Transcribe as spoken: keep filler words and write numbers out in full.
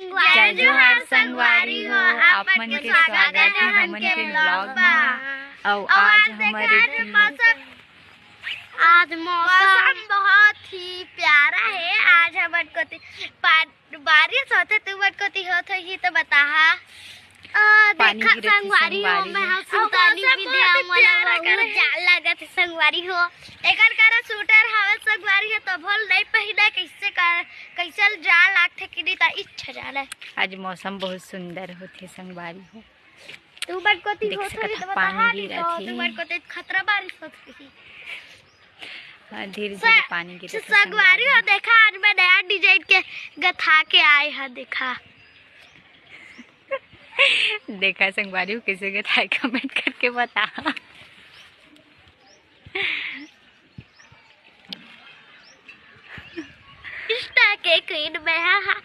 जय जोहार संगवारी हो, आप मन के स्वागत हे हमन के vlog मा। अउ आज हमर मौसम, आज मौसम बहुत ही प्यारा हे। आज हमन कोती बारिश होथे, तुमन कोती होत होही तो बताहा। देखा संगवारी हो, मैं हम सुतानी भी दे, मोला बहुत जाड़ लागत हे संगवारी हो। एकर कारण सूटर हवे संगवारी हो, तो भोल नहीं पहिना, कैसे कर, कैसे जाड़ लागथे कि नहीं, त इच्छा जाड़ा। आज मौसम बहुत सुंदर होथे संगवारी हो। तुमन कोती होत होही तो बताहा, नहीं तो तुमन कोती खतरा बारिश होत होही। धीरे धीरे पानी गिरत हे संगवारी हो। देखा, आज मैं नया design के गथा के आए हा। देखा, देखा संगवारी हो कैसे गथा हे, comment करके बता। Insta के queen मैं हा, हा।